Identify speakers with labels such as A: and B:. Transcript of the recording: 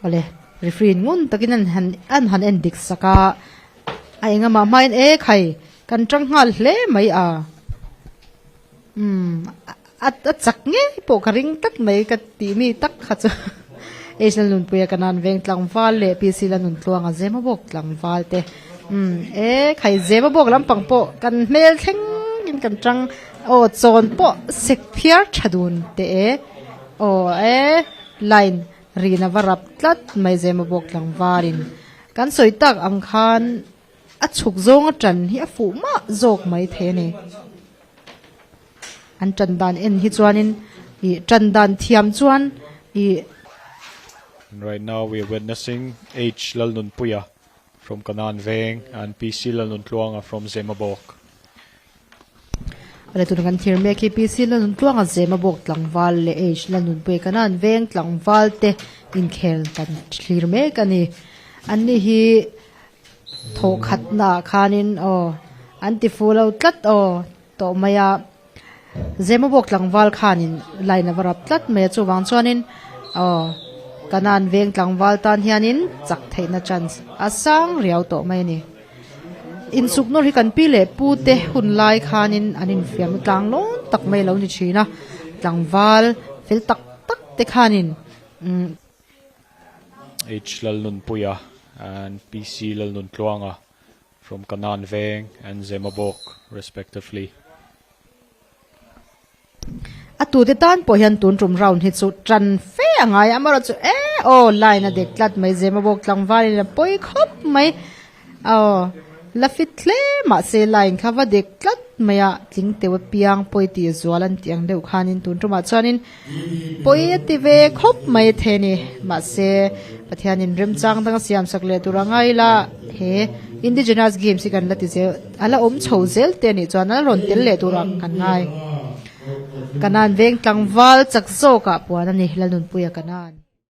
A: Awle referee in ngun takin an han an han en dik sak a a engah hmain e khai kan tang nghal hle mai a umm a a chak ngei pawh ka ring tlat mai ka tih mi tak kha chu H Lalnunpuia ka nan veng tlangval leh PC Lanuntluanga Zemabawk tlangval te umm e khai Zemabawk lampang pawh kan hmel thleng in kan tang aw chawn pawh sek phiar tha dun teh e aw e line Rina va rap tlat mai Zemabawk tlangvalin kan sawi tak ang khan a chhuk zawng a tan hi a fuh mah zawk mai thei a ni. An tan dan en hi chuanin ih tan dan thiam chuan ih.
B: And right now we are witnessing H Lalnunpuia from Kanan Veng and PC Lalnuntluanga from Zemabawk.
A: Awle tuna kan thlir mek hi PC Lanuntluanga Zemabawk tlangval leh H Lalnunpuia Kanan Veng tlangval te inkhel kan thlir mek a ni. Anni hi thawh khatna ah khanin aw an ti fu lo tlat aw tawh mai a Zemabawk tlangval khanin line a va rap tlat mai a chuvang chuanin aw Kanan Veng tlangval tan hianin chak theihna chance a sang riau tawh mai a ni. Insuk nawr hi kan pi leh pu te hun lai khanin an infiam tlang lawn tak mai a lo ni thin a, tlangval fel tak tak te khanin umm.
B: H Lalnunpuia and PC Lalnuntluanga from Kanan Veng and Zemabawk respectively.
A: A tute tan pawh hian tun tum round hi chu tan fe a ngai a, amaherawhchu e aw line a dek tlat mai zem a bawk tlangval in a pawi khawp mai aw la fit hle mahse line kha va dek tlat mai a tling teuh apiang pawi tih zual an tih ang deuh khanin tun tumah chuanin pawi a ti ve khawp mai a thei a ni mahse Pathianin remchang dang a siam sak leh tur a ngai la he indigenous games hi kan la ti zel a la awm chho zel te anih chuan a rawn tel leh turah kan ngai. Kanan veng tlangval chak zawkah puan a ni Lalnunpuia Kanan.